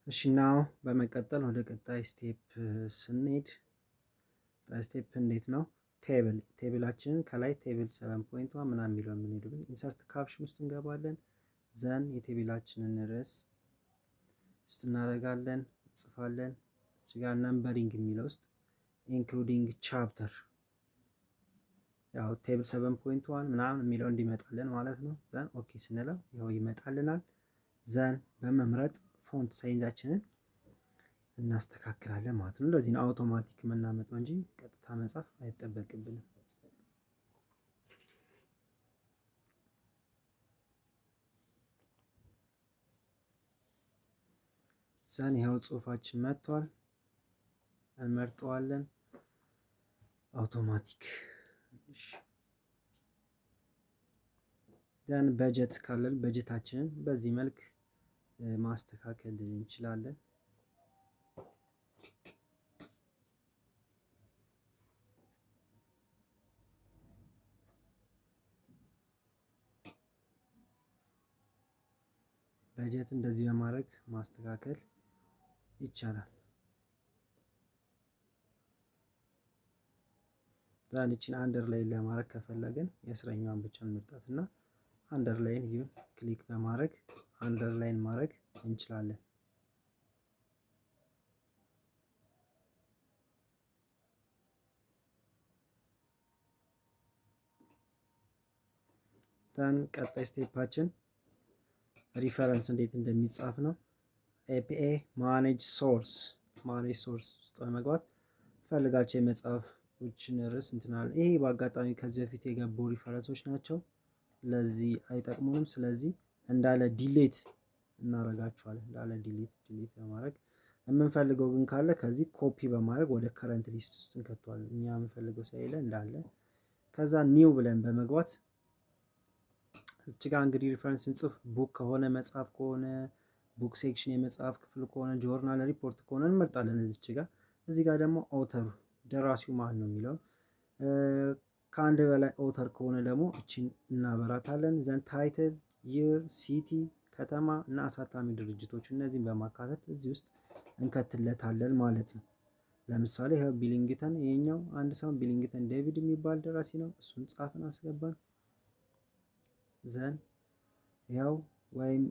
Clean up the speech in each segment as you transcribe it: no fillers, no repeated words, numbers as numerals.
እሺ now በመቀጠል ወደ ቀጣይ step ስንሄድ፣ ቀጣይ step እንዴት ነው? Table ኣችንን ከላይ table 7.1 ምናምን የሚለው የምንሄድብን insert caption ውስጥ እንገባለን። Then የ table ኣችንን ርዕስ ውስጥ እናደርጋለን፣ እንጽፋለን። እዚህ ጋር numbering የሚለው ውስጥ including chapter፣ ያው table 7.1 ምናምን የሚለው እንዲመጣልን ማለት ነው። Then okay ስንለው ያው ይመጣልናል። Then በመምረጥ font size ኣችንን እናስተካክላለን ማለት ነው። እንደዚህ ነው አውቶማቲክ የምናመጣው እንጂ ቀጥታ መጻፍ አይጠበቅብንም። Then ይኸው ጽሁፋችን መጥቷል፣ እንመርጠዋለን። አውቶማቲክ። Then በጀት ካለን በጀታችንን በዚህ መልክ ማስተካከል እንችላለን። በጀት እንደዚህ በማድረግ ማስተካከል ይቻላል። Then ይቺን underline ለማድረግ ከፈለግን የስረኛዋን ብቻ እንመርጣት እና underline ይሁን click በማድረግ underline ማድረግ እንችላለን። Then ቀጣይ step ኣችን reference እንዴት እንደሚጻፍ ነው። APA manage source፣ manage source ውስጥ በመግባት ፈልጋቸው የመጽሐፎችን ርዕስ እንትናል። ይሄ በአጋጣሚ ከዚህ በፊት የገቡ reference ኦች ናቸው። ለዚህ አይጠቅሙንም። ስለዚህ እንዳለ delete እናደርጋቸዋለን። እንዳለ delete delete በማድረግ፣ የምንፈልገው ግን ካለ ከዚህ ኮፒ በማድረግ ወደ current list ውስጥ እንከተዋለን። እኛ የምንፈልገው ስለሌለ እንዳለ፣ ከዛ new ብለን በመግባት እዚች ጋር እንግዲህ reference ስንጽፍ book ከሆነ፣ መጽሐፍ ከሆነ፣ book section የመጽሐፍ ክፍል ከሆነ፣ journal፣ report ከሆነ እንመርጣለን። እዚች ጋር፣ እዚህ ጋር ደግሞ author ኡ ደራሲው ማን ነው የሚለውን፣ ከአንድ በላይ author ከሆነ ደግሞ እቺን እናበራታለን። Then title፣ year፣ city ከተማ እና አሳታሚ ድርጅቶች እነዚህን በማካተት እዚህ ውስጥ እንከትለታለን ማለት ነው። ለምሳሌ ይኸው ቢሊንግተን፣ ይሄኛው አንድ ሰው ቢሊንግተን ዴቪድ የሚባል ደራሲ ነው። እሱን ጻፍን፣ አስገባን። Then ያው ወይም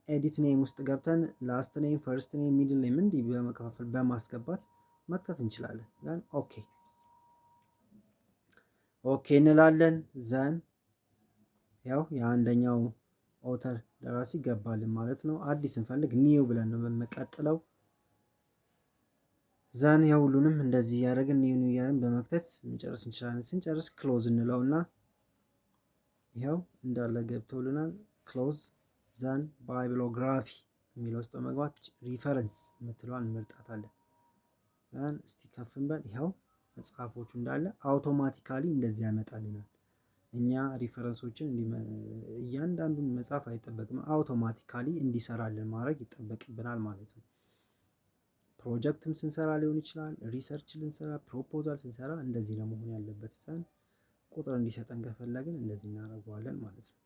edit name ውስጥ ገብተን last name፣ first name፣ middle name እንዲህ በመከፋፈል በማስገባት መክተት እንችላለን። Then okay okay እንላለን። Then ያው የአንደኛው author ደራሲ ገባልን ማለት ነው። አዲስ ስንፈልግ new ብለን ነው የምንቀጥለው። Then ያው ሁሉንም እንደዚህ እያደረግን new new እያደረግን በመክተት መጨረስ እንችላለን። ስንጨርስ close እንለውና ይኸው እንዳለ ገብቶልናል። Close፣ then bibliography የሚለው ውስጥ በመግባት reference የምትለዋን እንመርጣታለን። Then እስቲ ከፍ እንበል። ይኸው መጽሐፎቹ እንዳለ automatically እንደዚህ ያመጣልናል። እኛ reference ኦችን እያንዳንዱን መጻፍ አይጠበቅም፣ automatically እንዲሰራልን ማድረግ ይጠበቅብናል ማለት ነው። ፕሮጀክትም ስንሰራ ሊሆን ይችላል፣ research ልንሰራ፣ proposal ስንሰራ እንደዚህ ነው መሆን ያለበት። Then ቁጥር እንዲሰጠን ከፈለግን እንደዚህ እናደርገዋለን ማለት ነው።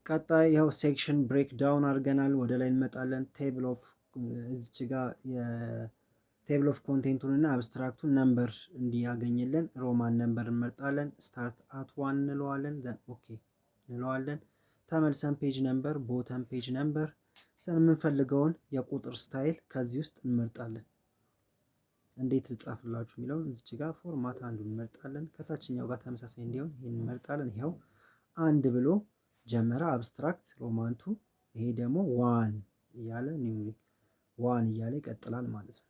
ቀጣይ ያው section break down አድርገናል። ወደ ላይ እንመጣለን። Table of እዚች ጋር የ table of content ኡን እና abstract ኡን number እንዲያገኝልን Roman number እንመርጣለን። Start at one እንለዋለን። Then okay እንለዋለን። ተመልሰን page number፣ bottom page number፣ then የምንፈልገውን የቁጥር style ከዚህ ውስጥ እንመርጣለን። እንዴት ልጻፍላችሁ የሚለውን እዚች ጋር format አንዱን እንመርጣለን። ከታችኛው ጋር ተመሳሳይ እንዲሆን ይሄን እንመርጣለን። ይኸው አንድ ብሎ ጀመረ abstract Roman two፣ ይሄ ደግሞ one እያለ numeric one እያለ ይቀጥላል ማለት ነው።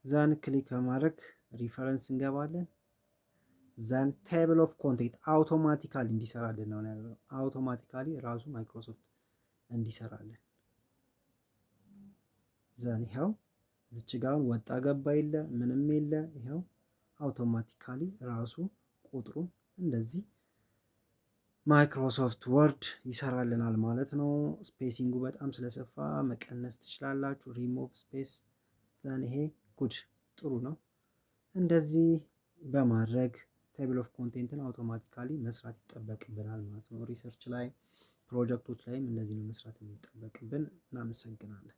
Then click በማድረግ reference እንገባለን። Then table of content automatically እንዲሰራልን ነው ያደረገው። Automatically ራሱ ማይክሮሶፍት እንዲሰራልን። Then ይኸው እዚች ጋር ወጣ ገባ የለ፣ ምንም የለ። ይኸው automatically ራሱ ቁጥሩን እንደዚህ Microsoft Word ይሰራልናል ማለት ነው። Spacing ኡ በጣም ስለሰፋ መቀነስ ትችላላችሁ። ሪሞቭ ስፔስ። ዘን ይሄ good፣ ጥሩ ነው። እንደዚህ በማድረግ Table of content ን automatically መስራት ይጠበቅብናል ማለት ነው። Research ላይ፣ ፕሮጀክቶች ላይም እንደዚህ ነው መስራት የሚጠበቅብን። እናመሰግናለን።